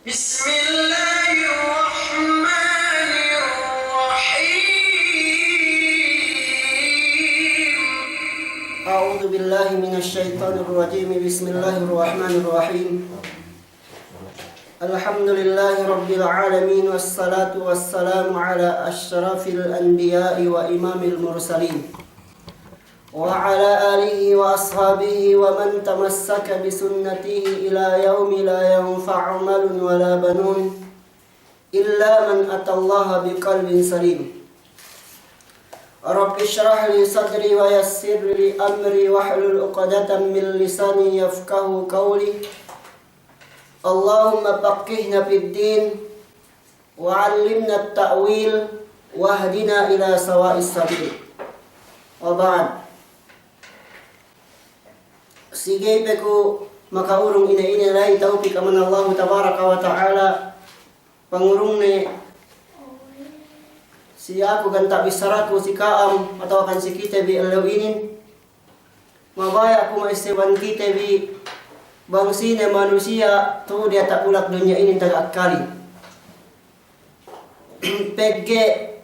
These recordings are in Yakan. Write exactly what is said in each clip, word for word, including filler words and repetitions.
بسم الله الرحمن الرحيم. أعوذ بالله من الشيطان الرجيم. بسم الله الرحمن الرحيم. الحمد لله رب العالمين، والصلاة والسلام على أشرف الأنبياء وإمام المرسلين، وعلى آله وأصحابه ومن تمسك بسنته إلى يوم لا ينفع مال ولا بنون إلا من أتى الله بقلب سليم. رب اشرح لي صدري ويسر لي أمري واحلل عقدة من لساني يفقهوا قولي. اللهم فقهنا في الدين وعلمنا التأويل واهدنا إلى سواء السبيل. وبعد. Sige pe ku maka'urung ine-ine la'i tawpik amban Allahu tabaraka wa ta'ala, pangurungne si aku ganta' bissaraku si ka'am atawakan si kite bi ellew inin. Mabaya' ku ma'essebun kite bi bang sine manusiya' tu'u diyata' bulak dunya inin taga akkalin. Pegge'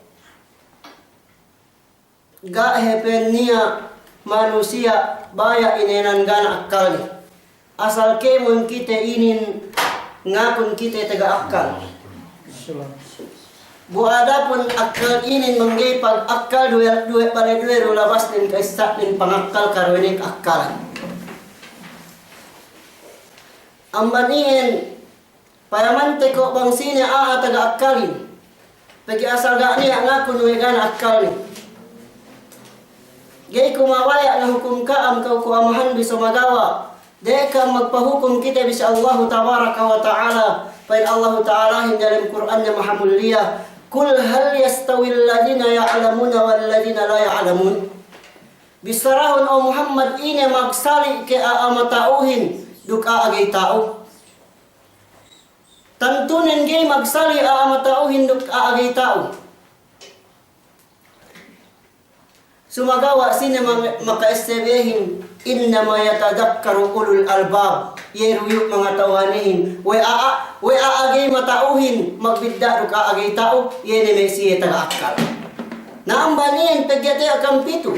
ga' hep niya' manusiya' baya' inēnan ga' ne akkalne. Asal kēmon kite inin ngakun kite taga akkal. Bu adapun akkal inin mangga'i pagakkal duwe, duwe, bale duwe du labasnen ka'issa'nen pangakkal karuwenek akkalan. Amban iyan, payamante ko' bang sine a'a taga akkalin. Pegge' asal ga' niya' ngakun we' ga' ne akkalin. Ga'i ku mabaya' ngahukum ka'am kew ku amahan bi sumagawa' de' ka'am magpahukum kite bi si Allahu tabaraka wa ta'ala. Pa'in Allahu ta'alahin dalem Kur'anne mahamulliya, "Qul hal yastawil ladhina ya'lamuna wal ladhina la ya'lamun." Bissarahun, o Muhammad, ine magsali' ke a'a mata'uhin duk a'a ga'i ta'u? Tantunen ga'i magsali' a'a mata'uhin duk a'a ga'i ta'u. Sumagawa' sine ma-, maka'essebehin, innama yatadhakkaru ulul albab. Iye du yu' mangata'uhanehin. We' a'a, we' a'a ga'i mata'uhin magbidda' duk a'a ga'i ta'u, iye ne me' siye taga akkal. Na amban iyan pegge' te'ed ka'am pitu.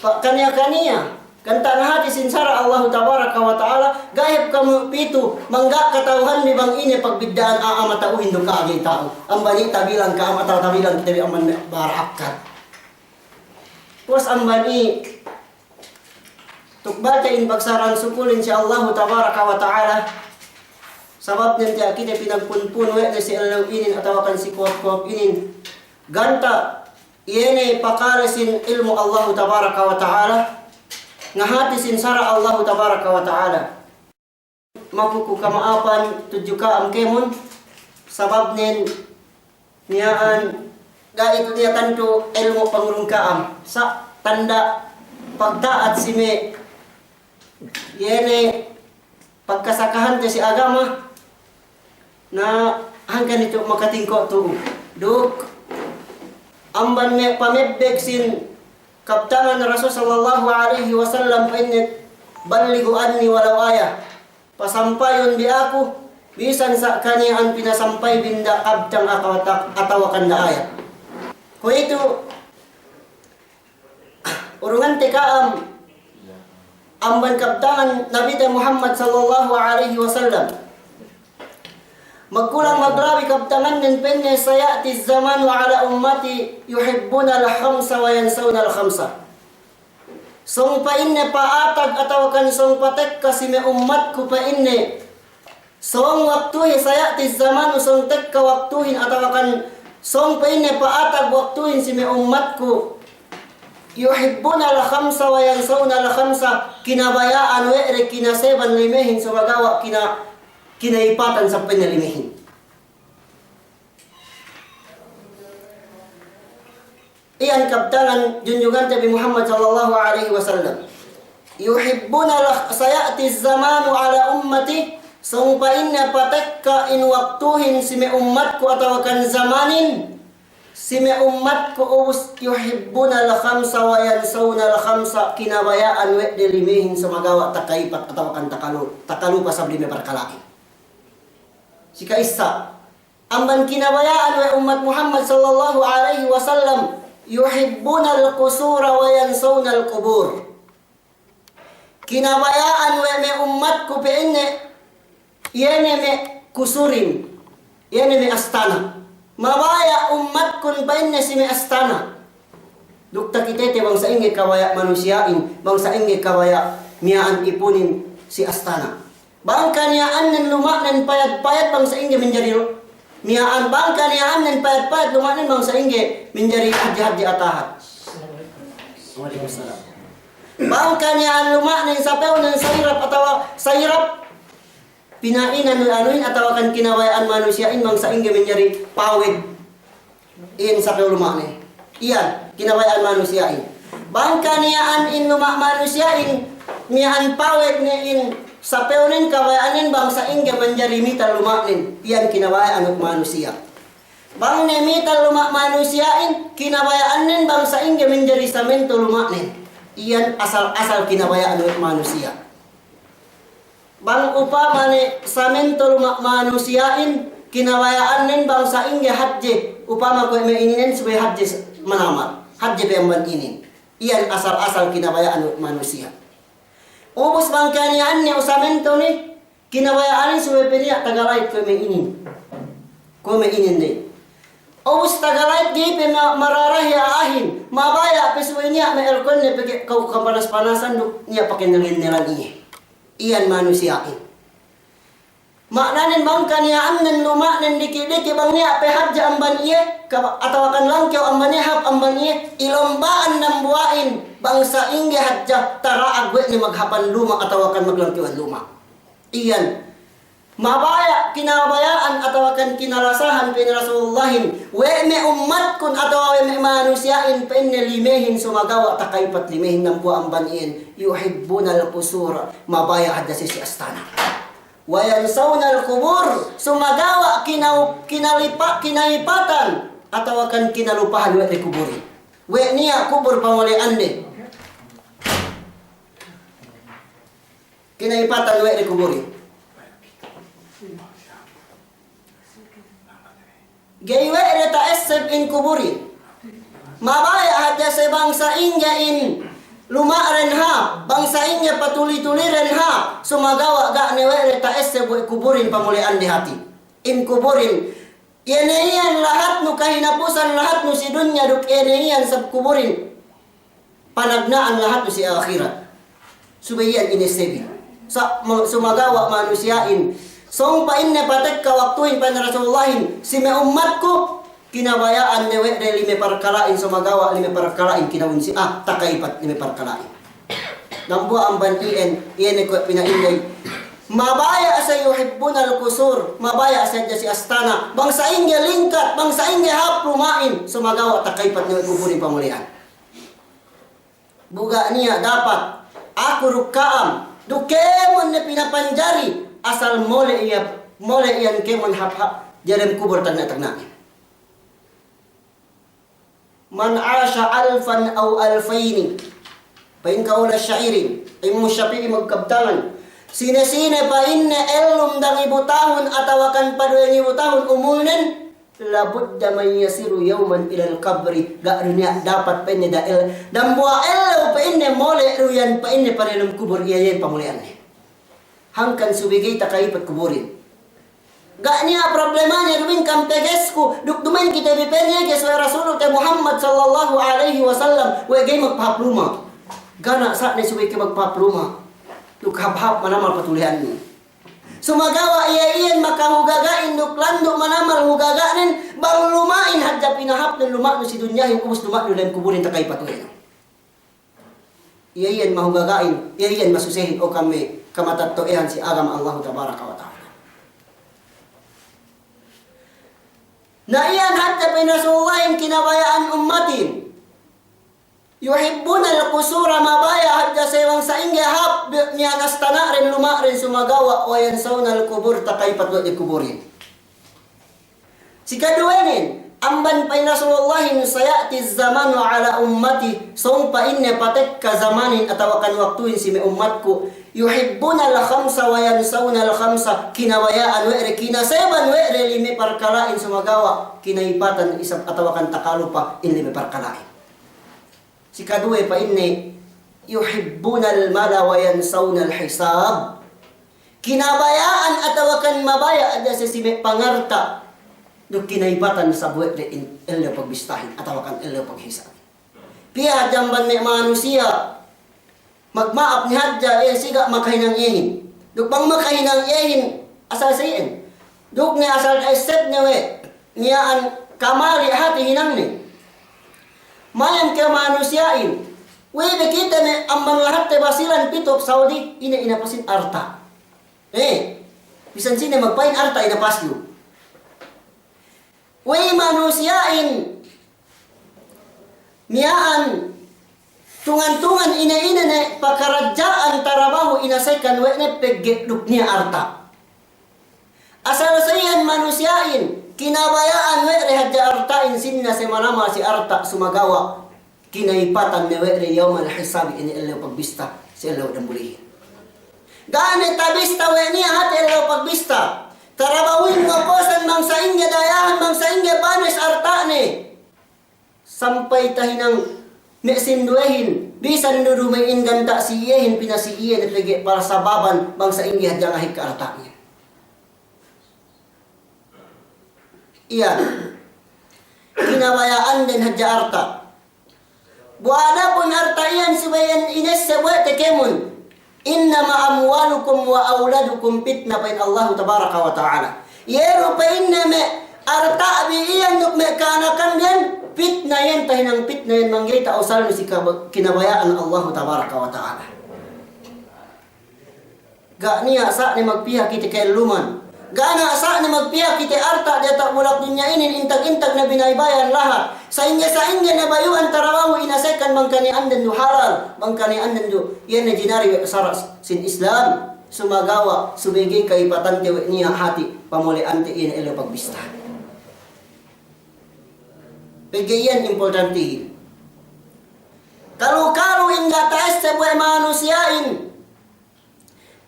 Pa-, kaniya-kaniya, ganta' nahati sin sara' Allahu tabaraka wa ta'ala, ga' hep ka'am pitu, mangga' kata'uhanbi bang ine pagbidda'an a'a mata'uhin duk a'a ga'i ta'u. Amban iyan tabilang ka'am atawa tabilang kite bi amban me' bara akkal. Puwas amban iyan, tukbalte in pagsarang sukulin si Allahu tabaraka wa ta'ala, sabab nen tiya' kite pinagpunpun we' ne si ellew inin atawakan si kowap-kowap inin. Ganta' iye ne pakale sin ilmu' Allahu tabaraka wa ta'ala, ngahati sin sara' Allahu tabaraka wa ta'ala. Maku ku kama'apan tudju ka'am kēmon, sabab nen miya'an ga'i tu niya' tantu ilmu' pangurung ka'am. Sa' tanda' pagta'at si me' iye ne pagkasakahante si agama, na hangkan itu makatingko' tu'u. Duk amban me' pamebbeg sin kabtangan Rasul sallallahu alaihi wasallam pa'inne, "Ballighu anni walau ayah." Pasampayun bi aku, bisan sa' kaniya'an pinasampay bi nda' kabtang atawa ta-, atawakan nda' ayat. Kuwe'itu, urungante ka'am amban kabtangan Nabite Muhammad sallallahu alaihi wasallam. Magkulang maglabi kabtangannen pa'inne, "Saya'ti zamanu ala ummati yuhibbunal khamsa wa yansawnal khamsa." Sōng pa'inne pa'atag atawakan sōng patekka si me' ummatku pa'inne. Sōng waktuhin, saya'ti zamanu, sōng tekka waktuhin atawakan sōng pa'inne pa'atag waktuhin si me' ummatku. Yuhibbunal khamsa wa yansawnal khamsa, kinabaya'an we' de kinaseban limehin sumagawa' kina-, kinaipatan sa' pa'inne limehin. Iyan kabtangan junjungante bi Muhammad sallallahu alaihi wasallam. Yuhibbunal, saya'ti zamanu ala ummati, sōng pa'inne patekka in waktuhin si me' ummatku atawakan zamanin si me' ummatku ubus, yuhibbunal khamsa wa yansawnal khamsa, kinabaya'an we' de limehin sumagawa' takaipat atawakan takalu-, takalupa sab lime parkala'in. Sikaissa, amban kinabaya'an we' ummat Muhammad sallallahu alaihi wasallam, "Yuhibbunal qusura wa yansawnal qubur." Kinabaya'an we' me' ummatku pa'inne, iye ne me' kusurin, iye ne me' astana. Mabaya' ummatkun pa'inne si me' astana. Duk takitete bang sa'ingge kabaya' manusiya'in, bang sa'ingge kabaya' miya'an ipunin si astana. Bang kaniya'annen luma'nen payat-payat bang sa'ingge manjari miya'an, bang kaniya'annen payat-payat luma'nen bang sa'ingge manjari hadje-hadje atahat. Wa'alaikumsalam. Bang kaniya'an luma'nen sapewnen sa'irap atawa sa'irap, pina'inan we' anuhin atawakan kinabaya'an manusiya'in bang sa'ingge manjari pawed. In sapew luma'ne. Iyan, kinabaya'an manusiya'in. Bang kaniya'an in luma' manusiya'in, miya'an pawed ne in sapewnen kabaya'annen bang sa'ingge manjari mitan luma'nen. Iyan kinabaya'an we' manusiya'. Bang ne mitan luma' manusiya'in, kinabaya'annen bang sa'ingge manjari samento luma'nen. Iyan asal-asal kinabaya'an we' manusiya'. Bang upama ne samento luma' manusiya'in, kinabaya'annen bang sa'ingge hadje, upama kuwe' me' ininen subey hadje s-, manamal, hadje pe amban inin. Iyan asal-asal kinabaya'an we' manusiya'. Ubus bang kaniya'an ne usamento ne, kinabaya'anin subey pe niya' tagalait kuwe' me' inin. Kuwe' me' inin ne. Ubus tagalait ga'i pe ma-, mararahi a'ahin, mabaya' pe subey niya' me' elkon ne pegge' kew kapanas-panasan duk niya' pakenel-kenelan iye. Iyan manusiya'in. Ma'nanen bang kaniya'annen luma'nen diki'-diki' bang niya' pe hadja amban iye, ka-, atawakan langkew amban iye, hāp amban iye, ilomba'an dambuwa'in bang sa'ingge hadja tara'ag we' ne maghapan luma' atawakan maglangkewan luma'. Iyan. Mabaya' kinabaya'an atawakan kinalasahan pa'in Rasulullahin, we' me' ummatkun atawa we' me' manusiya'in pa'inne limehin sumagawa' taka'ipat limehin dambuwa' amban iyan, yuhibbunal qusur, mabaya' hadja si, si astana. Wa yansawnal qubur, sumagawa' kinau-, kinalipa-, kinaipatan atawakan kinalupahan we' de kuburin. We' niya' kubur pamole'ande. Kinaipatan we' de kuburin. Ga'i we' de ta'esseb in kuburin. Mabaya' hadja se bang sa'ingge in luma'den hāp, bang sa'ingge patuli-tuliden hāp, sumagawa' ga' ne we' de ta'esseb we' kuburin pamole'ande hāti. In kuburin, iye ne iyan lahatnu kahinapusan lahatnu si dunya duk iye ne iyan sab kuburin panagna'an lahatnu si ahirat. Subey iyan inessebin. Sa-, ma-, sumagawa' manusiya'in. Sōng pa'inne patekka waktuhin pa'in Rasulullahin, si me' ummatku, kinabaya'an ne we' de lime parkala'in, sumagawa' lime parkala'in kinawun si, ah, taka'ipat lime parkala'in. Dambuwa' amban iyan, iye ne kuwe' pina'inde. Mabaya' sa yuhibbunal qusur, mabaya' sa hadja si astana, bang sa'ingge lingkat, bang sa'ingge hāp luma'in, sumagawa' taka'ipat ne we' kuburin pamole'an. Bu ga' niya' dapat, aku duk ka'am, duk kēmon ne pinapanjari, asal mole' iye, mole' iyan kēmon hāp-hāp, diyalem kubur tagna'-tagna'. Man asha alfan aw alfayni. Pa'in kawula sya'irin, Imam Syafi'i magkabtangan. Sine-sine pa'inne ellum dangibu tahun atawakan paduwe ngibu tahun umulnen, labudda man yasiru yawman ilal qabri, ga' du niya' dapat pa'inne da el-, dambuwa' ellew pa'inne mole' du iyan pa'inne pa diyalem kubur, iye iyan pamole'anne. Hangkan subey ga'i taka'ipat kuburin. Ga' niya' problemane, duma'in kam pegesku, duk duma'in kite bi pa'in iye ke suwe' Rasulute Muhammad sallallahu alaihi wasallam, we' ga'i magpahāp luma'. Ga' niya' sa'ne subey ke magpahāp luma'. Duk hāp-hāp manamal patulihannu. Sumagawa' iye iyan makahugaga'in duk landu' manamal hugaga'nen, bang luma'in hadja pinahāpnen luma'nu si dunyahin, ubus luma'nu diyalem kuburin taka'ipat we' nu. Iye iyan mahugaga'in, iye iyan masusehin, o kami kamatatto'ehan si agama Allahu tabaraka wa ta'ala. Na iyan hadja pa'in Rasulullahin kinabaya'an ummatin. Yuhibbunal qusura, mabaya' hadja se bang sa'ingge hāp bi-, miya'an astana'den luma'den sumagawa' wa yansawnal qubur, taka'ipat we' de kuburin. Sikaduwenen, amban pa'in Rasulullahin, saya'ti zamanu ala ummati, sōng pa'inne patekka zamanin atawakan waktuhin si me' ummatku, Yuhibbunal khamsa wa yansawnal khamsa, kinabaya'an we' de, kinaseban we' de lime parkala'in sumagawa' kinaypatan isab atawakan takalupa in lime parkala'in. Sikaduwe pa'inne, yuhibbunal mala wa yansawnal hisab. Kinabaya'an atawakan mabaya' hadja si me' pangarta', duk kinaypatan isab we' de in ellew pagbistahin atawakan ellew paghisabin. Piye hadja amban me' manusiya', magma'ap ne hadja, eh, siga makahinang iyehin. Duk bang makahinang iyehin, asal sa iyan. Duk ne asal esseb ne we' miya'an kamali' hati hinangne. Mayam ke manusiya'in, we' be kite ne amban lahatte Basilan pitu Saudi, ine inapasin arta'. Eh, bisan sine magpa'in arta' inapas lu. We' manusiya'in miya'an tungan-tungan ine-ine ne pakaradja'an tarabahu inasekan we' ne pegge' duk niya' arta'. Asal sa iyan manusiya'in, kinabaya'an we' de hadja arta'in, sinna se manamal si arta' sumagawa' kinaypatan ne we' de yawmal hisabi, ine ellew pagbista, si ellew dambulihin. Ga' ne tabista we' niya' hati ellew pagbista. Tarabahuhin maposan bang sa'ingge dayahan, bang sa'ingge banes arta'ne. Sampay tahinang me' sinduwehin, bisan du duma'in ganta' si iyehin, pinasi iye ne pegge' parsababan bang sa'ingge hadja ngahekka arta'ne. Iyan. Kinabaya'anden hadja arta'. Bu adapun arta' iyan subey iyan inesseb we' te kēmon. Innama amwalukum wa awladukum fitnah, pa'in Allahu tabaraka wa ta'ala. Iye du pa'inne me' arta'bi iyan duk me' ka'anakanbi iyan, pitna iyan, tahinang pitna iyan, mangga'i ta'usalnu si kaba-, kinabaya'an Allahu tabaraka wa ta'ala. Ga' niya' sa'ne magpiha kite ka'elluman. Ga' niya' sa'ne magpiha kite arta' diyata' bulak dunya inin, intag-intag ne binaybayan lahat. Sa'ingge-sa'ingge ne bayu'an tarabahu inasekan bang kaniya'anden du halal, bang kaniya'anden du iye ne jinari we' sara' sin Islam. Sumagawa' subey ga'i kaypatante we' niya' hati pamole'ante iye ne ellew pagbista. Pegge' iyan importantihin. Kalu-kalu in ga' ta'esseb we' manusiya'in,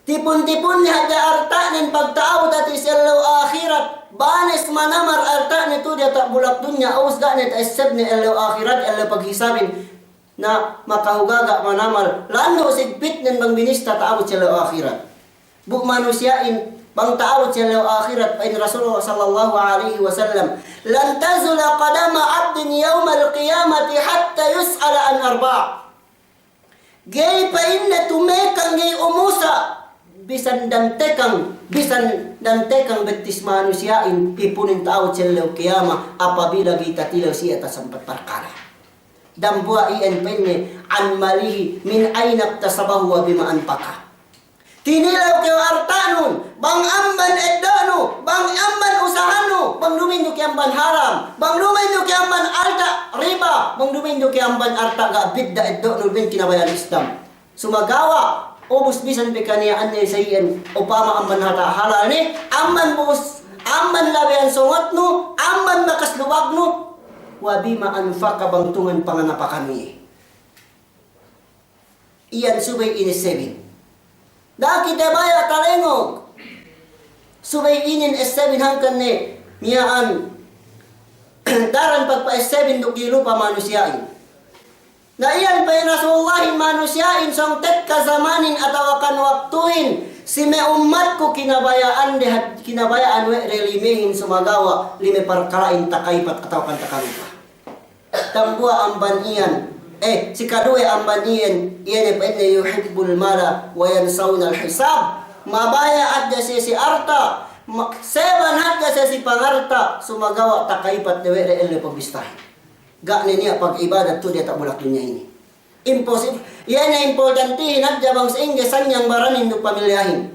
tipun-tipunne hadja arta'nen pagta'abut hati' si ellew ahirat, banes manamal arta'ne tu diyata' bulak dunya, ubus ga' ne ta'essebne ellew ahirat, ellew paghisabin, na makahugaga' manamal, landu' sigpitnen bang binista ta'abut si ellew ahirat. Bu manusiya'in, bang ta'abut si ellew ahirat, pa'in Rasulullah sallallahu alaihi wasallam, "Lan tazula qadama abdin yawmal qiyamati hatta yus'ala an arba'." Ga'i pa'inne tumekang, ga'i umusa', bisan dantekang, bisan dantekang bettis manusiya'in, ipunin ta'abut si ellew kiyama, apabila ga'i tatilew si iye atas ampat parkala'. Dambuwa' iyan pa'inne, an malihi, min aina iktasabahu wa bima anfaqah. Tinilew kew arta'nun, bang amban eddo'nu, bang amban usahannu, bang duma'in du ke amban haram, bang duma'in du ke amban arta' riba, bang duma'in du ke amban arta' ga' bidda' eddo'nu, duma'in kinabaya'an Islam. Sumagawa', ubus bisan pe kaniya'anne sa iyan, upama amban hata' halal ne, amban bu'us, amban labeyan songotnu, amban bakas lubagnu, wa bima anfaqah, bang tungan panganapakanu iye. Iyan subey inessebin. Da'a kite baya' talengog. Subey inin essebin hangkan ne miya'an daran pagpa'essebin duk ga'i lupa manusiya'in. Na iyan pa'in Rasulullahin manusiya'in sōng tekka zamanin atawakan waktuhin si me' ummatku kinabaya'an de had-, kinabaya'an we' de limehin sumagawa' lime parkala'in takaypat atawakan takalupa. Dambuwa' amban iyan, eh, sikaduwe amban iyan, iye ne pa'inne yuhibbul mala wa yansawnal hisab. Mabaya' hadja siye si arta', ma-, seban hadja siye si pangarta', sumagawa' takaypat de we' de ellew pagbistahin. Ga' ne niya' pag'ibadat tu' diyata' bulak dunya inin. Imposib-, iye ne importantihin hadja bang sa'ingge sanyang baranin duk pamilyahin.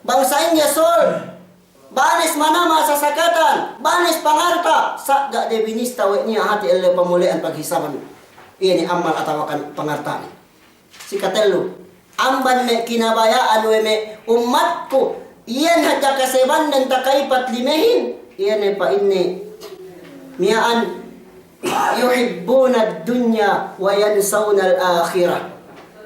Bang sa'ingge sol, banes manamal sasakatan, banes pangarta', sa' ga' de binista we' niya' hati' ellew pamole'an paghisaban. Iye ne amal atawakan pangarta'ne. Sikatellu, amban me' kinabaya'an we' me' ummatku, iyan hadja kaseban den takaypat limehin, iye ne pa'inne miya'an, yuhibbunad dunya wa yansawnal akhirah.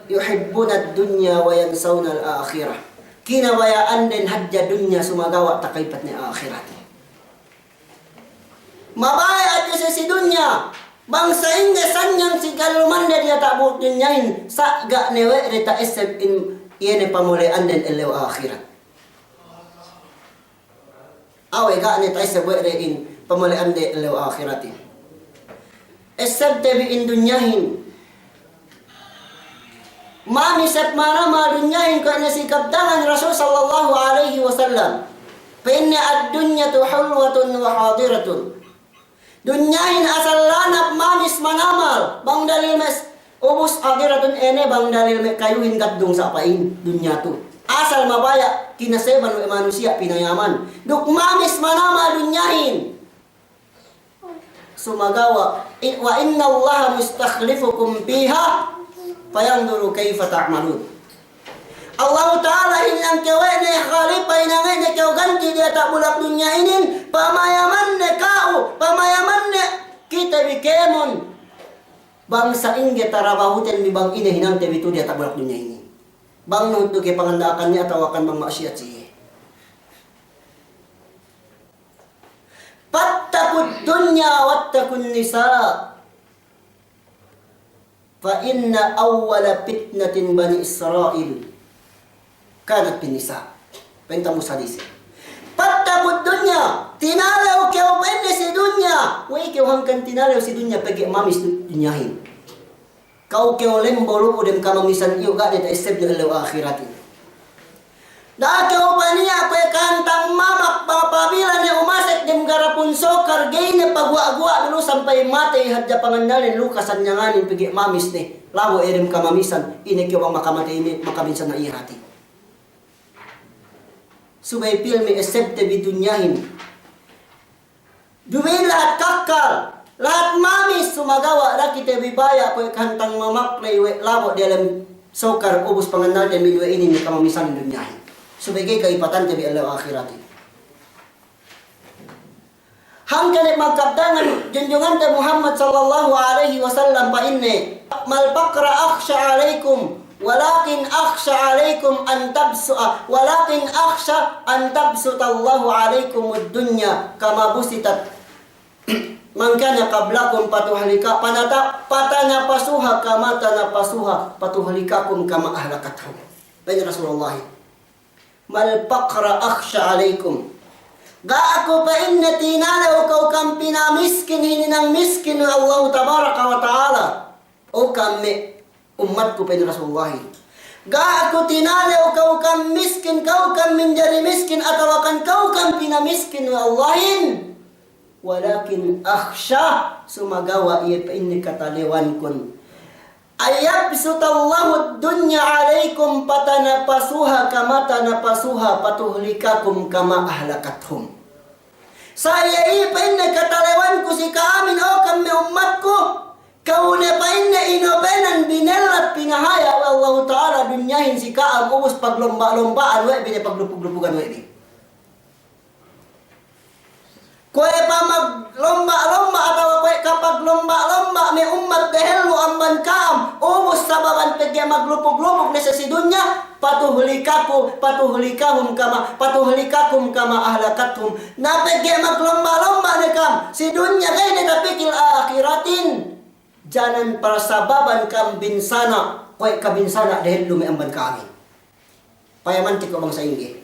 يحبون الدنيا وينسون الآخرة. Kinabaya'anden hadja dunya sumagawa' takalipat ne ahirat. Mabaya' hadja siye si dunya, bang sa'ingge sanyang si galumande diyata' bulak dunyahin, sa' ga' ne we' de ta'esseb in iye ne pamole'anden ellew ahirat. Awe' ga' ne ta'esseb we' de in pamole'ande ellew ahiratin. Essebte bi in dunyahin. Mamis hep manamal dunyahin kuwe' ne si kabtangan Rasul sallallahu alaihi wasallam. Pa'inne الدنيا حلوة وحاضرة. Dunyahin asal lanap mamis manamal, bang dalil me' ubus ahiratun ine bang dalil me' kayuhin gaddung sa' pa'in dunya tu. Asal mabaya' kinaseban we' manusiya' pinayaman. Duk mamis manamal dunyahin. Sumagawa', i-, وإن الله مستخلفكم فيها فينظر كيف تعملون. Allahu Ta'ala hinang kew we' ne khalipa, hinang we' ne kew ganti' diyata' bulak dunya inin, pamayamanne ka'u, pamayamanne kite bi kēmon. Bang sa'ingge tarabahuten bi bang ine hinangte bi tu diyata' bulak dunya inin. Bang nuhut du ke panganda'akanne atawakan bang ma'siyat si iye. فاتقوا الدنيا واتقوا النساء. فإن أول فتنة بني إسرائيل كانت في النساء. Pa'in tambus hadis. فاتقوا الدنيا. Tinalew kew pa'inne si dunya. We'ey kew hangkan tinalew si dunya pegge' mamis dunyahin. Ka'u kew lembo lu'u dem kamamisan iyu' ga' ne ta'essebnu ellew ahiratin. Da'a kew paniya' kuwe' kahantang mamak, apabila ne umasek dem garapun sokar, ga'i ne paguwa'-guwa' dulu sampay matey hadja pangannalnen lu'u kasanyanganin pegge' mamis ne. Labo' iye dem kamamisan, ine kew bang makamatey ne, makabinsan ne iye hati. Subey pilmi essebte bi dunyahin. Duma'in lahat kakkal, lahat mamis, sumagawa' da'a kite bi baya' kuwe' kahantang mamak ley we' labo' diyalem sokar ubus pangannalten bi duwe inin ne kamamisan dunyahin. Subey ga'i kalipatante bi ellew ahiratin. Hangkan ne magkabtangan junjungante Muhammad sallallahu alaihi wasallam pa'inne, ما الفقر أخشى عليكم ولكن أخشى عليكم أن تبس-، ولكن أخشى أن تبسط الله عليكم الدنيا كما بسطت من كان قبلكم فتهلك-، فنت-، فتنافسوها كما تنافسوها فتهلككم كما أهلكتهم. Pa'in Rasulullah, ما الفقر أخشى عليكم. Ga' aku pa'inne tinalew kew kam pinamiskin hininang miskin we' Allahu tabaraka wa ta'ala. O kam me' ummatku, pa'in Rasulullahin. Ga' aku tinalew kew kam miskin, kew kam minjari miskin, atawakan kew kam pinamiskin we' Allahin. ولكن أخشى, sumagawa' iye pa'inne katalewankun, أن يبسط الله الدنيا عليكم فتنافسوها كما تنافسوها فتهلككم كما أهلكتهم. Sa' iye pa'inne katalewanku si ka'amin, o kam me' ummatku, kew ne pa'inne inobenan binellat pinahaya' we' Allahu Ta'ala dunyahin si ka'am ubus paglomba'-lomba'an we' bi ne, paglupug-lupugan we' bi. Kuwe' pamaglomba'-lomba' atawa kuwe' kapaglomba'-lomba' me' ummat dehellu amban ka'am, ubus sababan pegge' maglupug-lupug ne siye si dunya, فتهلككم، فتهلكهم كما، فتهلككم كما أهلكتهم. Na pegge' maglomba'-lomba' ne kam si dunya ga'i ne tapikil ahiratin, janan parsababan kam binsana' kuwe' kabinsana' dehellu me' amban ka'amin. Payamanti ko' bang sa'ingge.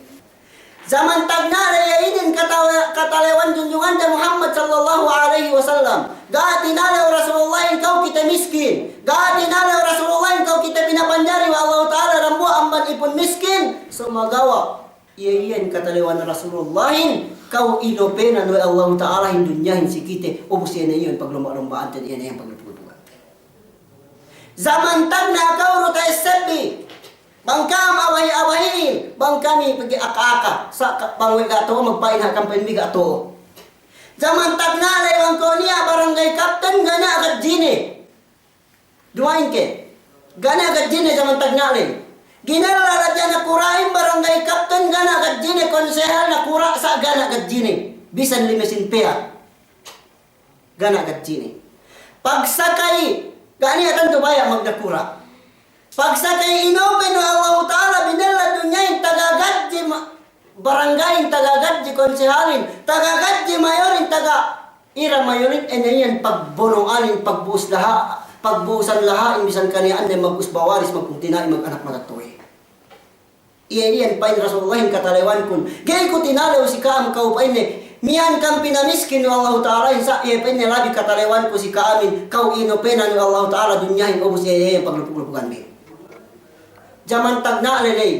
Jaman tagna' ley inin kata-, katalewan junjungante Muhammad sallallahu alaihi wasallam. Ga' tinalew Rasulullahin kew kite miskin. Ga' tinalew Rasulullahin kew kite pinapanjari we' Allahu Ta'ala dambuwa' amban ipun miskin. Sumagawa' iye iyan katalewan Rasulullahin, kew inobenan we' Allahu Ta'alahin dunyahin si kite, ubus iye ne iyan paglomba'-lomba'anten, iye ne iyan paglupug-lupuganten. Jaman tagna' kew du ta'essebbi. Bang ka'am abahi-abahihin, bang kami pegge' aka-aka, sa' ka-, bang we' ga' to'o magpa'in ha' kam pa'in bi ga' to'o. Jaman tagna' ley bang kew niya' barangay kapten ga' niya' gadjine. Duma'in ke. Ga' niya' gadjine jaman tagna' ley. Ginella ladja nakura'in barangay kapten ga' niya' gadjine, konsehal nakura' sa' ga' niya' gadjine. Bisan lime sin peyat. Ga' niya' gadjine. Pagsakay, ga' niya' tantu baya' magnakura'. Pagsakay inopen we' Allahu Ta'ala binella dunyahin taga gadji ma-, baranggayin, taga gadji konsehalin, taga gadji mayorin, taga ira mayorin, ine iyan pagbono'anin, pagbu'us laha-, pagbu'usan laha'in, bisan kaniya'an ne mag'usba waris, mag'untina'in, mag'anak matetto'e. Iye iyan pa'in Rasulullahin katalewankun. Ga'i ku tinalew si ka'am, kaw pa'inne, miya'an kam pinamiskin we' Allahu Ta'alahin sa', iye pa'inne labi katalewanku si ka'amin, kaw inopenan we' Allahu Ta'ala dunyahin, ubus iye iyan paglupug-lupuganbin. Jaman tagna' ley ley.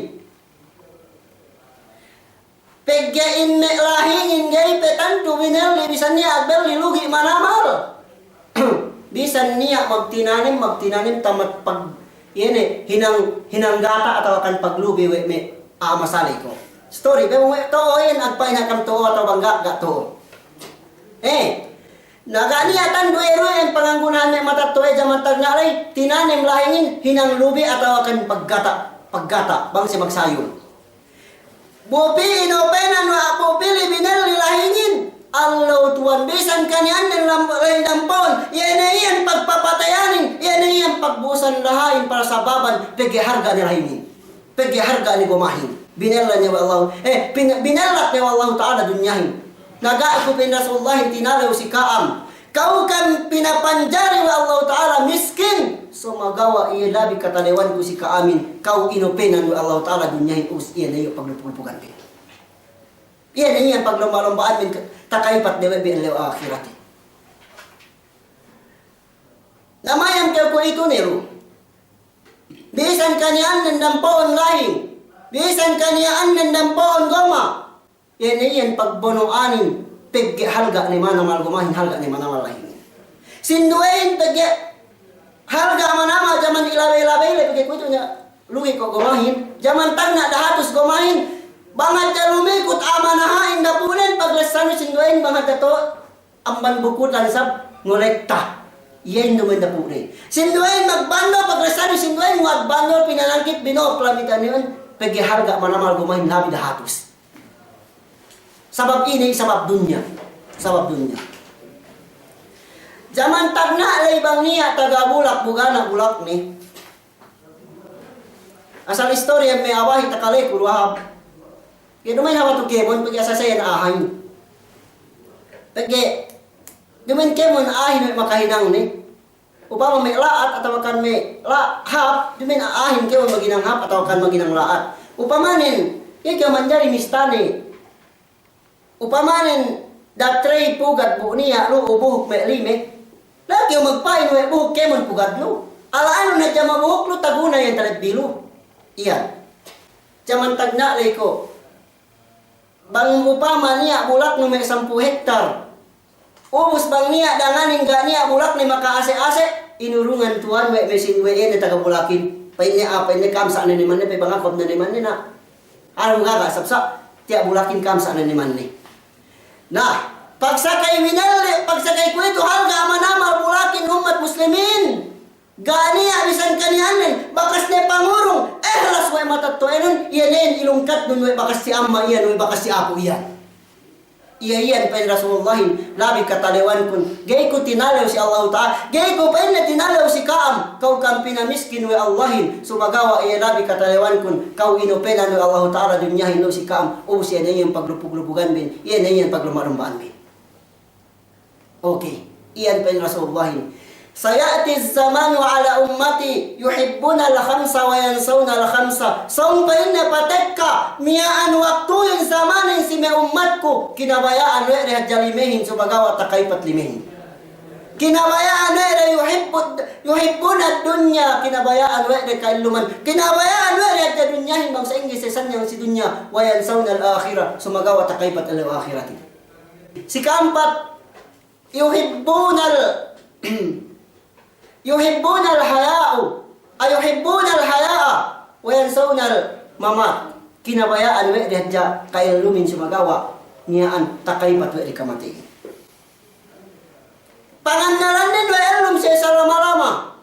Pegge' in me' lahingin ga'i pe tantu binelli, bisan niya' agbelli lugi' manamal. Bisan niya' magtinanim, magtinanim tamat pag-, iye ne, hinang, hinang gata' atawa kan paglubi we' me' a'a masaley ko'. Story, be we' to'o iyan, agpa'in ha kam to'o atawa bang ga', ga' to'o. Eh, na ga' niya' tantu iye du iyan panganggunahan me' matetto'e jaman tagna' ley, tinanim lahingin, hinang lubi atawa kan paggata', paggata', bang siye magsayung. Bu pī inopenan we' a'a, bu pī li binelli lahingin. Allahu Tuwan, bisan kaniya'an ne lam-, lahing dampa'un, iye ne iyan pagpapatayanin, iye ne iyan pagbu'usan laha'in, para sababan pegge' halga' ne lahingin. Pegge' halga' ne gomahin. Binella ne we' Allahu, eh, bin-, binella ne we' Allahu Ta'ala dunyahin. Na ga'i ku pa'in Rasulullahin tinalew si ka'am. Kaw kan pinapanjari we' Allahu Ta'ala miskin, sumagawa' iye labi katalewanku si ka'amin, kaw inopenan we' Allahu Ta'ala dunyahin, ubus iye ne iyu' paglupug-lupuganbin. Iye ne iyan paglomba-lomba'anbin, takaypat ne we' bi ellew ahiratin. Na mayam kew kuwe'itu ne lu. Bisan kaniya'an ne dampa'un lahing, bisan kaniya'an ne dampa'un goma. Iye ne iyan pagbono'anin, pegge' halga' ne manamal gomahin, halga' ne manamal lahingin. Sinduwehin pegge' halga' manamal jaman ilabey-labey le, pegge' kuwe'itu ne lugi' ko' gomahin. Jaman tagna' dahatus gomahin, bang hadja lumikut a'a manaha'in dapu'nen, paglessanu sinduwehin bang hadja to'o amban bukutan sab ngolekta. Iye indu' men dapu'nen. Sinduwehin magbandol, paglessanu sinduwehin magbandol, pinanangkit bino'o, palamitaniwen, pegge' halga' manamal gomahin labi dahatus. Sabab ine, sabab dunya. Sabab dunya. Jaman tagna' ley bang niya' taga bulak, bu ga' ne bulakne. Asal istorya me' a'a bahi' takaleku du hāp. Ga'i duma'in hawal tu kēmon, pegge' asal sa iyan a'ahin. Pegge' duma'in kēmon a'ahin we' makahinang ne. Upama me' la'at atawa kan me' la-, hāp, duma'in a'ahin kēmon maghinang hāp atawa kan maghinang la'at. Upamanen, iye kew manjari mistane. Upamanen, datrey pugad bu niya' lu'u buhuk me' lime. La'i kew magpa'in we' buhuk kēmon pugad lu. Ala'anun hadja mabuhuk lu, taguna iyan talebbi lu. Iyan. Jaman tagna' ley ko'. Bang upama niya' bulaknu me' sampū' hektar. Ubus bang niya' danganin ga' niya' bulakne maka'ase'-ase', inurungan tuwan we' mesin we' ine taga bulakin. Pa'inne, ah, pa'inne, ka'am sa' ne nemanne, pe bang aku ne nemanne na. Anu gaga' sab sa', tiya' bulakin ka'am sa' ne nemanne. Na, pagsakay minelli, pagsakay kuwe'itu halga' manamal bulakin ummat muslimin. Ga' niya' bisan kaniya'annen, bakas ne pangurung, ihlas we' matetto'anen, iye ne iyan ilungkatnun we' bakas si amma' iyan, we' bakas si apu' iyan. Iye iyan pa'in Rasulullahin, labi katalewankun, ga'i ku tinalew si Allahu Ta'ala, ga'i ku pa'inne tinalew si ka'am, kaw ka'am pinamiskin we' Allahin, sumagawa' iye labi katalewankun, kaw inopenan we' Allahu Ta'ala dunyahin lu si ka'am, ubus iye ne iyan paglupug-lupuganbin, iye ne iyan paglumba'an-lumba'anbin. Oke, iyan pa'in Rasulullahin. سيأتي الزمان على أمتي يحبون الخمس وينسون الخمس. Sōng pa'inne patekka, miya'an waktuhin zamanin si me' ummatku, kinabaya'an we' de hadja limehin, sumagawa' takaypat limehin. Kinabaya'an we' de يحب-, يحبون الدنيا, kinabaya'an we' de ka'elluman. Kinabaya'an we' de hadja dunyahin bang sa'ingge sesanyang si dunya, وينسون الآخرة, sumagawa' takaypat ellew ahiratin. Sika'ampat, يحبون ال-، يحبون الحياء، أي يحبون الحياء وينسون الممات. Kinabaya'an we' de hadja ka'ellumin sumagawa' miya'an takaypat we' de kamateyin. Pangannalannen we' ellum siye salama-lama.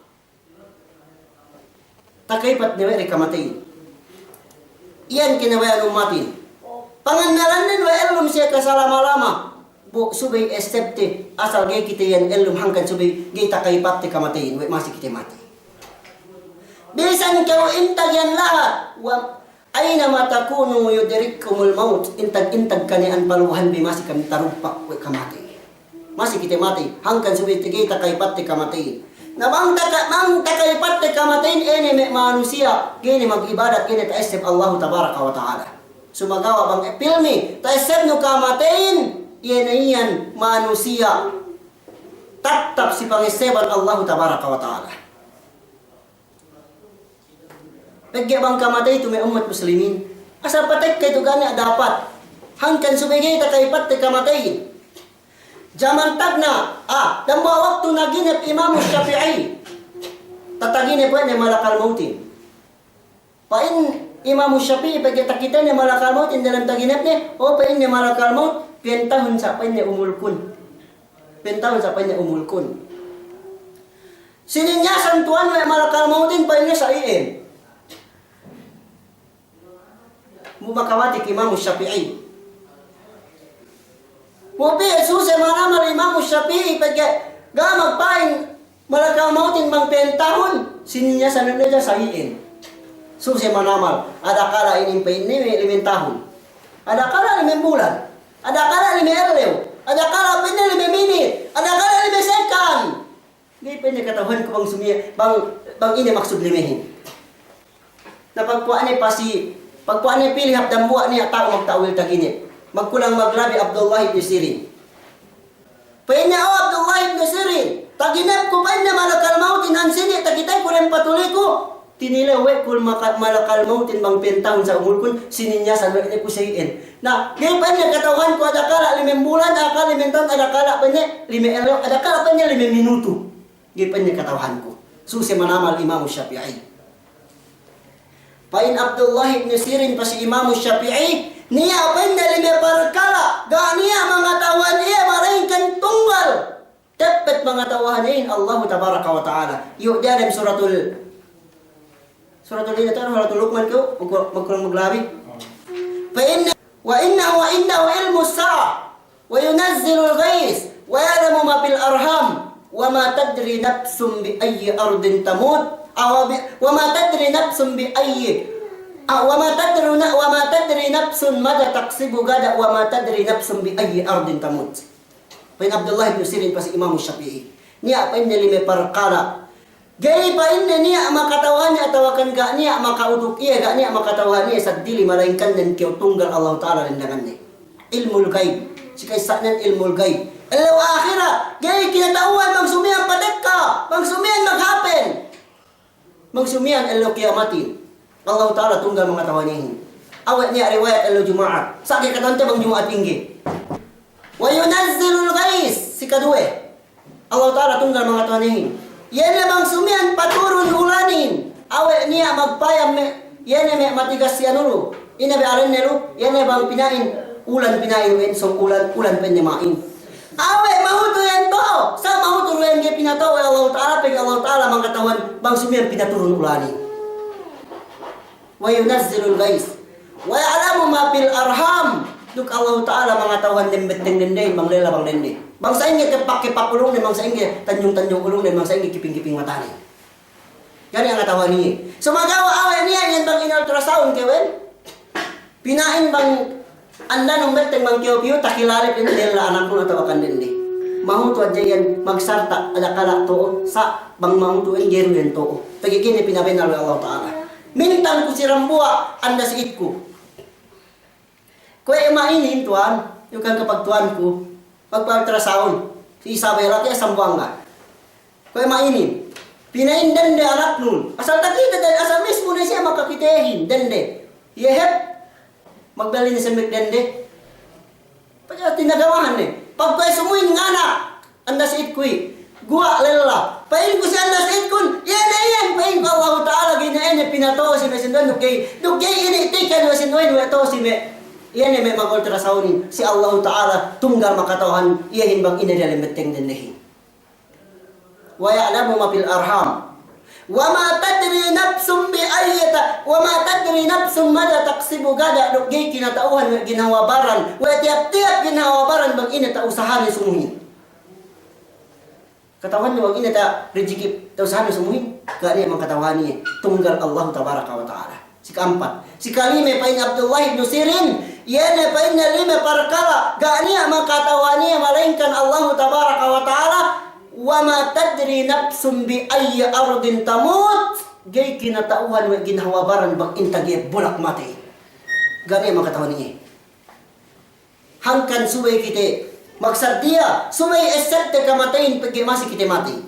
Takaypat ne we' de kamateyin. Iyan kinabaya'an ummatin. Pangannalannen we' ellum siye kasalama-lama. Bu subey estepte, asal ga'i kite iyan ellum hangkan subey ga'i takaypatte kamateyin, we' masi kite matey. Bisan kew intag iyan lahat, wa aina ma takunu yudrikkumul maut, intag-intag kani'an paluhan bi masi kam tarumpak we' kamatey. Masi kite matey, hangkan subey ga'i takalipatte kamateyin. Na bang taka-, bang takalipatte kamateyin, ine me' manusiya', ga'i ne mag'ibadat, ga'i ne ta'esseb Allahu tabaraka wa ta'ala. Sumagawa' bang epilmi, ta'essebnu kamateyin, iye ne iyan manusiya' tattap si pangessebun Allahu tabaraka wa ta'ala. Pegge' bang kamatey tu me' ummat muslimin, asal patekka itu ga' niya' dapat. Hangkan subey ga'i takalipatte kamateyin. Jaman tagna', ah, dambuwa' waktu naginep Imamu Shafi'i. Tataginep we' ne malakal mautin. Pa'in Imamu Shafi'i, pegge' takitene malakal mautin dalem taginepne, o pa'inne malakal maut, piyen tahun sa' pa'inne umulkun. Piyen tahun sa' pa'inne umulkun. Sininyasan tuwan we' malakal mautin pa'inne sa' iyan. Bu makawatik Imamu Shafi'i. Bu piye suse manamal Imamu Shafi'i pegge' ga' magpa'in malakal mautin bang piyen tahun, sininyasan ne ja sa' iyan. Suse manamal, adakala inin pa'inne me' limen tahun. Adakala limen bulan. Adakala lime ellew. Adakala pa'inne lime minit. Adakala lime sekan. Ga'i pa'inne kata'uhanku bang sumiye-, bang, bang ine maksud limehin. Na pagpuwa'ne pasi, pagpuwa'ne pili hap dambuwa' niya' ta'u magta'wil taginep. Magkulang maglabi Abdullah ibn Sirin. Pa'inne, "O Abdullah ibn Sirin, taginepku," pa'inne, "malakal mautin ansini' takiteku dem patuliku. Tinilew we' ku maka-, malakal mautin bang piyen tahun sa' umulkun, sininyasan we' ne ku sa' iyan. Na, ga'i pa'inne kata'uhanku adakala limen bulan, adakala limen tahun, adakala pa'inne lime ellew, adakala pa'inne lime minutu. Ga'i pa'inne kata'uhanku." Suse manamal Imamu Shafi'i. Pa'in Abdullah ibn Sirin pa si Imamu Shafi'i, niya' pa'inne lime parkala', ga' niya' mangata'uhan iye malaingkan tunggal. Teppet mangata'uhan iyehin Allahu tabaraka wa ta'ala. Iyu' diyalem suratul, suratul ine tu, suratul Luqman tu, magku-, magkulang maglabi. Pa'inne, wa inna, wa innahu ilmus sa'ah. وينزل الغيث ويعلم ما في الأرحام وما تدري نفس بأي أرض تموت، أو ب-، وما تدري نفس بأي، أو وما تدري ن-، وما تدري نفس ماذا تكسب غدا وما تدري نفس بأي أرض تموت. Pa'in Abdullah ibn Sirin pa si Imamu Shafi'i. Niya' pa'inne lime parkala'. Ga'i pa'inne niya' makata'uhanne atawakan ga' niya' maka'utuk iye, ga' niya' makata'uhan iye seddili malaingkan den kew tunggal Allahu Ta'ala dendanganne. Ilmul ghaib. Si ka'issanen ilmul ghaib. Ellew ahirat. Ga'i kinata'uhan bang sumiyan patekka. Bang sumiyan maghapen. Bang sumiyan ellew kiyamatin. Allahu Ta'ala tunggal mangata'uhan iyehin. Awe' niya' riwayat ellew Juma'at. Sa' ga'i kata'uhante bang Juma'at ingge. Wa yunazzilul ghaith. Si kaduwe. Allahu Ta'ala tunggal mangata'uhan iyehin. Iye ne bang sumiyan paturun ulanin, awe' niya' magpayam me', iye ne me' matigas si anu lu, ine be arenne lu, iye ne bang pina'in, ulan pina'in, we' sōng ulan, ulan pa'inne ma'in. Awe' mahutu iyan to'o, sa' mahutu du iyan ga'i pinato'o we' Allahu Ta'ala, pegge' Allahu Ta'ala mangata'uhan bang sumiyan pinaturun ulanin. Wa yunazzilul ghaith. Wa ya'lamu ma fil arham. Duk Allahu Ta'ala mangata'uhan dem betteng dendehin bang lella bang dende. Bang sa'ingge kepak-kepak ulungnen, bang sa'ingge tanjung-tanjung ulungnen, bang sa'ingge kiping-kiping matanen. Ga' niya' ngata'uhan iye. Sumagawa' awe' niya' iyan bang in-ultrasound kewen. Pina'in bang Andanun betteng bang kew piyu, takilale pa'in lella anaknun atawakan dende. Mahutu hadja iyan magsarta' adakala' to'o, sa' bang mahutu iyan ga'i du iyan to'o. Pegge' ga'i ne pinabennal we' Allahu Ta'ala. Mintang ku si dambuwa' anda si'itku. Kuwe' ma'inin tuwan, iyu' kan kapagtuwanku, magpa-ultrasound. Si Isabela ke Sambuwangga. Kuwe' ma'inin. Pina'in dende anaknun. Asal takite, asal mismu ne siye makakitehin, dende. Iye hep. Magbelli ne semmek dende. Pegge' tinagamahan ne. Pagkuwe' sumuhin nganak. Anda si'itku i'. Guwa' lella. Pa'inku si anda si'itkun. Iye ne iyan pa'inku Allahu Ta'ala ga'i ne iye ne pinato'o si me' sinduwehin duk ga'i. Duk ga'i ine tikan we' sinduwehin we' to'o si me'. Iye ne me' mag-ultrasoundin. Si Allahu Ta'ala tunggal makata'uhan iyehin bang ine diyalem betteng dendehin. Wa ya'lamu ma fil arham. Wa ma tadri nafsun bi ayyi ta-, wa ma tadri nafsun madha taksibu gada, duk ga'i kinata'uhan we' ginhawa baran, we' tiyap-tiyap ginhawa baran bang ine ta'usahane sumuhin. Kata'uhannu bang ine ta rijiki' ta usahahan sumuhin? Ga' niya' mangkata'uhan iye, tunggal Allahu tabaraka wa ta'ala. Sika'ampat. Sikalime pa'in Abdullah ibnu Sirin, iye ne pa'inne lime parkala', ga' niya' mangkata'uhan iye malaingkan Allahu tabaraka wa ta'ala, "Wa ma tadri nafsun bi ayyi ardin tamut." Ga'i kinata'uhan we' ginhawa baran bang intag iye bulak matey. Ga' niya' mangkata'uhan iye. Hangkan subey kite magsadiya, subey essebte kamateyin pegge' masi kite matey.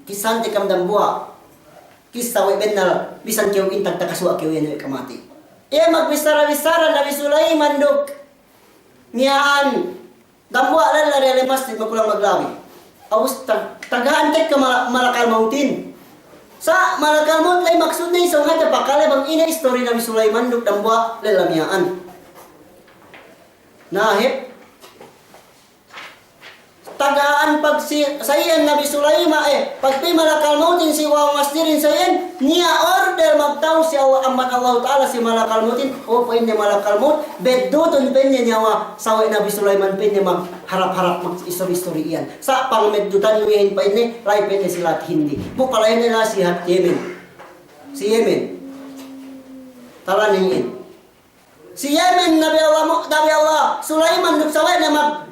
Kissahante kam dambuwa'. Kissa we' bennal, bisan kew intag takasuwa' kew iyan we' kamatey. Iye magbissara-bissara Nabi Sulaiman duk miya'an. Dambuwa' lella diyalem masjid makulang maglabi. Ubus tag-, tagha'an tekka mala-, malakal mautin. Sa' malakal maut la'i maksudne isab hadja pakale bang ine istori Nabi Sulaiman duk dambuwa' lella miya'an. Na hep. Tagha'an pagsi-, sa'iyan Nabi Sulaiman, eh, pagpī malakal mautin si waw masjidin sa'iyan, niya' order magta'u si Allah, amban Allahu Ta'ala si malakal mautin, o pa'inne malakal maut, beddutun pa'inne niyawa sawe' Nabi Sulaiman pa'inne magharap-harap mag-istori-istori iyan. Sa' pangmeddutannu iyan pa'inne, la'i pa'inne si lahat Hindi. Bu palain ne na si lahat Yemen. Si Yemen. Talane iyan. Si Yemen Nabi Allah Mu-, Nabi Allah Sulaiman duk sawe'ne mag-,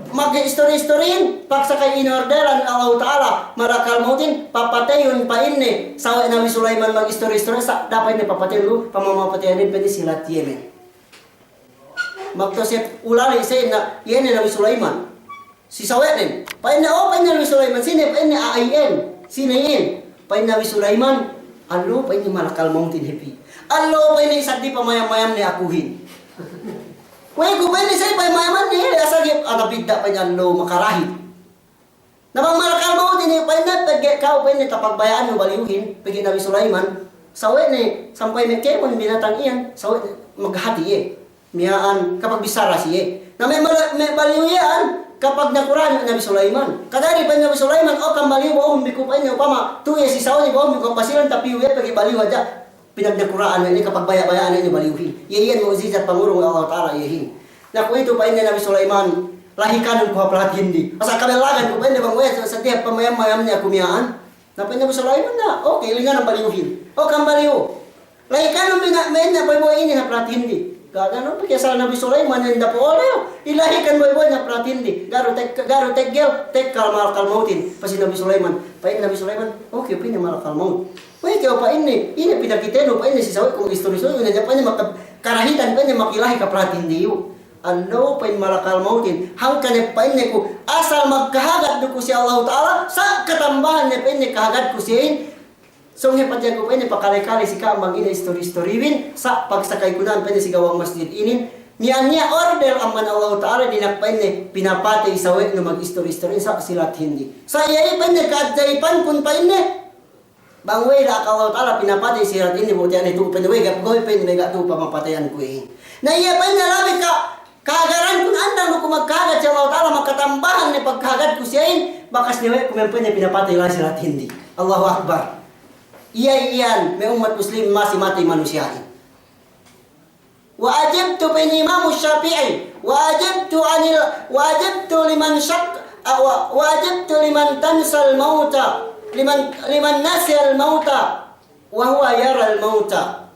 mag-istori-istorihin, pagsakay inorderan Allahu Ta'ala, malakal mautin, papateyun pa'inne, sawe' Nabi Sulaiman mag-istori-istori, sa' da'a pa'inne papateyun lu, pamamapateyanin pa'inne si lahat Yemen. Magtosep ulali' sa'inne, iye ne Nabi Sulaiman. Si sawe'nen, pa'inne, o, pa'inne Nabi Sulaiman, sine, pa'inne, a'a iyan, sine iyan? Pa'in Nabi Sulaiman, allo, pa'inne, malakal mautin hep i. Allo, pa'inne, isab di pamayam-mayamne akuhin. Kuwe' ku, pa'inne, sa' i payam-mayamanne, asal hep, ana bidda', pa'inne, allo, makarahit. Na bang malakal mautin, pa'inne, pegge' ka'u, pa'inne, tapagbaya'annu baliyuhin, pegge' Nabi Sulaiman, sawe'ne, sampay me' kēmon binatang iyan, sawe'ne, maghati iye. Miya'an, kapag bissara siye. Na me', me' baliyu iyan, kapagnakura'an Nabi Sulaiman. Kadari pa'in Nabi Sulaiman, o kam baliyu, bo'ohun bi ku pa'inne upama, tu'u iye si sa'uni, bo'ohun bi ku pasilan, tapi iye pegge' baliyu hadja. Pinagnakura'an we' ne, kapagbaya'-baya'an we' ne baliyuhin. Iye iyan mu'jizat pangurung Allah Ta'ala iyehin. Na kuwe'itu pa'inne Nabi Sulaiman, lahikanun ku hap lahat Hindi. Asal kabellagan ku pa'inne bang we' seddili pamayam-mayamne aku miya'an. Na pa'in Nabi Sulaiman na, oke, linganan baliyuhin. O kam baliyu. La'i kanu bi na, me' ine boy-boy inin hap lahat Hindi. Ga' kanu pegge' asal Nabi Sulaiman inin dapu' olew. Ilahikan boy-boy hap lahat Hindi. Ga' du tek-, ga' du teggel, tekka malakal mautin. Pasi Nabi Sulaiman. Pa'in Nabi Sulaiman, oke, pa'inne malakal maut. Oke, pa'inne, ine pinakitenu, pa'inne si sawe'ku mag-istori-istori, ine pa'inne maka-, karahitan, pa'inne makilahi hap lahat Hindi iyu. Allo, pa'in malakal mautin, hangkan ne pa'inne ku, asal magkahagad du ku si Allahu Ta'ala, sa' katambahan ne pa'inne kahagad ku siyehin, sōng hep hadja ku pa'inne pakale-kale si ka'am bang ine istori-istorihin, sa' pagsakay ku nan pa'inne si gawang masjid inin, niya'-niya' order amban Allahu Ta'ala dina'ak pa'inne pinapatey sawe'nu mag-istori-istorihin sa' si lahat Hindi. Sa' iye pa'inne ka'ajaibankun pa'inne, bang we' da'a Allahu Ta'ala pinapatey si lahat Hindi, bu tiya' ne tu'u pa'inne we' ga', ga'i pa'inne we' ga' tu'u pamapateyanku iyehin. Na iye pa'inne labi ka-, kahagaranku andang du ku magkahagad si Allahu Ta'ala, makatambahan ne pagkahagadku siyehin, bakas ne we' ku me' pa'inne pinapatey la'i si lahat Hindi. Allahu Akbar. Iye iyan, me' ummat muslim masi matey manusiya'in. Wa ajibtu, pa'in Imamu Shafi'i, wa ajibtu anil, wa ajibtu liman shak-, a, wa, wa ajibtu liman tansal mauta, liman, liman nasiyal mauta, wa huwa yaral mauta.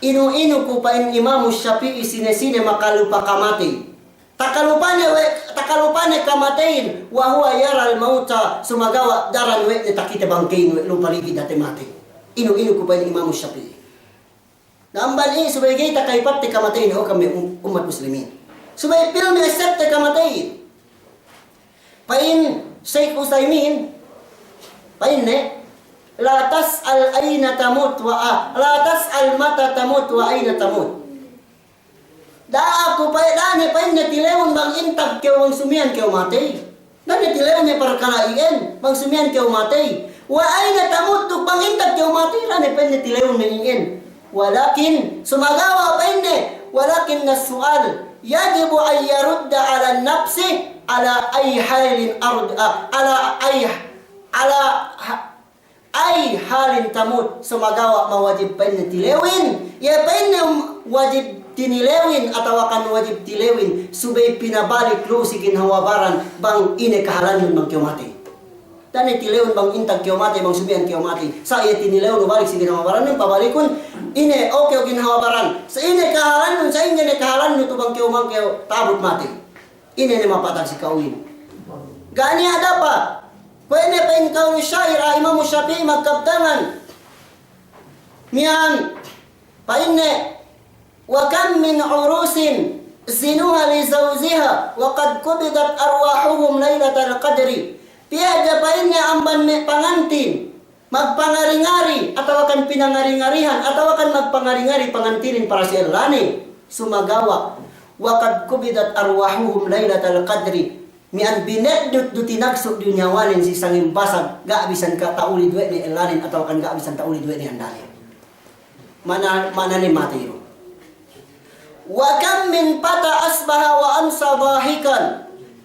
Inu-inu ku, pa'in Imamu Shafi'i, sine-sine makalupa kamatey. Takalupane we', takalupane kamateyin, wa huwa yaral mauta, sumagawa' daran we' ne takite bangkeyin we' lu paligid hate matey. Inu-inu ku, pa'in Imamu Shafi'i. Na amban iye subey ga'i takahipatte kamateyin, o kami um-, ummat muslimin. Subey pilmi essebte kamateyin. Pa'in Sheikh Uthaymin, pa'inne, "La tas'al ayna tamut wa a-, la tas'al mata tamut wa ayna tamut." Da'a ku pa'in, da'a ne pa'inne tilewun bang intag kew, bang sumiyan kew matey. Da'a ne tilewun me' parkala' iyan, bang sumiyan kew matey. Wa ayna tamut, duk bang intag kew matey, da'a ne pa'inne tilewun me' iyan. Walakin, sumagawa' pa'inne, walakinnas su'al yajibu an yarudda alan nafsi ala ayyi halin ard-, a, ala ayyi, ala ha-, أي حال تموت, sumagawa' mawajib pa'inne tilewin, iye pa'inne wajib tinilewin atawakan wajib tilewin, subey pinabalik lu'u si ginhawa baran bang ine kahalannun bang kew matey. Da'a ne tilewun bang intag kew matey, bang sumiyan kew matey. Sa' iye tinilewun balik si ginhawa baran, pabalikun, ine, o kew ginhawa baran. Sa' ine kahalannun, sa' ine ne kahalannun tu bang kew, bang kew ta'abut matey. Ine ne mapatag si ka'uhin. Ga' niya' dapat. Kuwe' ne pa'in kawlu syair, a, Imamu Shafi'i magkabtangan. Miya'an, pa'inne, وكم من عروس زينها لزوجها وقد قبضت أرواحهم ليلة القدر. Piye hadja pa'inne amban me' pangantin magpangari-ngari, atawakan pinangari-ngarihan, atawakan magpangari-ngari pangantinin para si ellane. Sumagawa', وقد قبضت أرواحهم ليلة القدر. Miya'an bineddut du tinagsuk du niyawanen si sangem basag, ga' bisan kata'ulid we' ne ellanen, atawakan ga' bisan ta'ulid we' ne andanen. Ma'ana, ma'anane matey du. وكم من فتى أصبح وأمسى ضاحكا.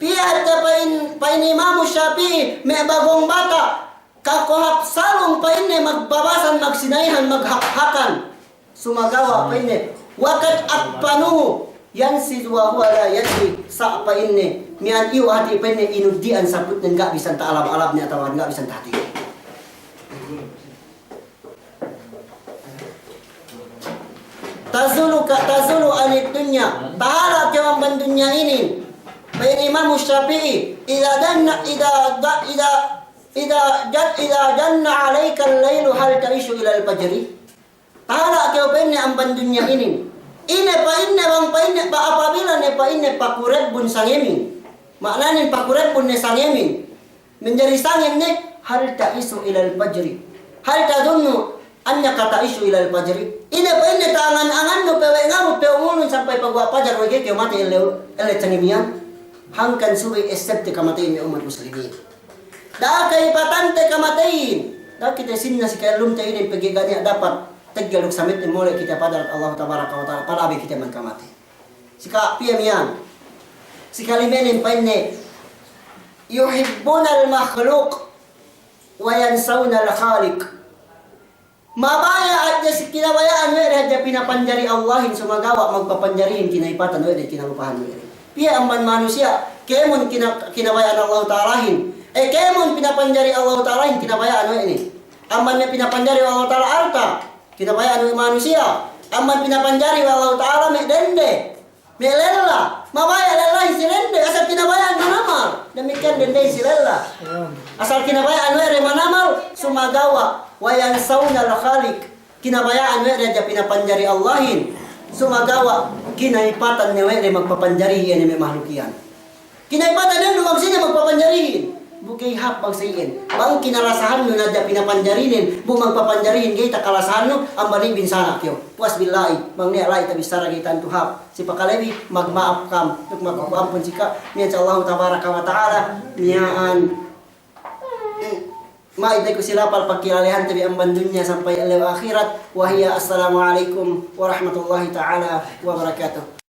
Piye hadja pa'in, pa'in Imamu Shafi'i, me' bagong bata', kakohap salung pa'inne magbabasan, magsina'ihan, maghakhakan. Sumagawa' pa'inne, وقد أكفنوه ينشز وهو لا يدري. Sa' pa'inne, miya'an iyu' hati' pa'inne inuddi'an saputnen ga' bisan ta'alab-alabne atawa ga' bisan tahati'ne. تزول ك-، تزول عن الدنيا. Tahala' kew amban dunya inin. Pa'in Imamu Shafi'i, إذا جن، إذا ج-، إذا، إذا جن، إذا جن عليك الليل هل تعيش إلى الفجر؟ Tahala' kew pa'inne amban dunya inin. Ine pa'inne bang pa'inne, pa-, apabila ne pa'inne pakurebbun sangemin. Ma'ananen pakurebbun ne sangemin. Manjari sangem ne, هل تعيش إلى الفجر؟ هل تظن أنك تعيش إلى الفجر؟ Ine pa'inne ta'angan-angannu pe we' ngamut pe umulnun sampay paguwa' pajar we' ga'i kew matey ellew, ellew sangem iyan? Hangkan subey essebte kamateyin me' ummat muslimin. Da'a ka'ipatante kamateyin. Da'a kite sinna si ka'ellumte inin pegge' ga' niya' dapat teggel duk sametten mole' kite hadarat Allah tabaraka wa ta'ala, palabey kite man kamatey. Sika' piye miya'an. Sikalimenen pa'inne, يحبون المخلوق وينسون الخالق. Mabaya' hadja si kinabaya'an we' de hadja pinapanjari Allahin, sumagawa' magpapanjarihin kina'ipatan we' de, kinalupahan we' de. Piye amban manusiya', kēmon kina-, kinabaya'an Allahu Ta'alahin. Eh, kēmon pinapanjari Allahu Ta'alahin, kinabaya'an we' ne. Amban me' pinapanjari Allahu Ta'ala alta', kinabaya'an we' manusiya'. Amban pinapanjari we' Allahu Ta'ala me' dende, me' lella. Mabaya' lellahin si dende, asal kinabaya'an manamal. Damikkiyan dendehin si lella. Asal kinabaya'an we' de manamal, sumagawa', وينسون الخالق. Kinabaya'an we' de hadja pinapanjari Allahin. Sumagawa' kina'ipatan ne we' de magpapanjari iye ne me' mahluk iyan. Kina'ipatan ne du bang sine magpapanjarihin. Bu ga'i hāp bang sa iyan. Bang kinalasahannu ne hadja pinapanjarinen, bu magpapanjarihin ga'i takalasahannu, amban iyan binsana' kew. Puwas billahi, bang niya' la'i tabissara ga'i tantu hāp. Si pakalebi, magma'ap kam. Duk magkuku ampun si ka'am. Miya'an si Allahu tabaraka wa ta'ala. Miya'an. Ma'id ne ku si lapal pagkilalehante bi amban dunya sampay ellew ahirat. Wa hiya assalamu alaikum warahmatullahi ta'ala wabarakatuh.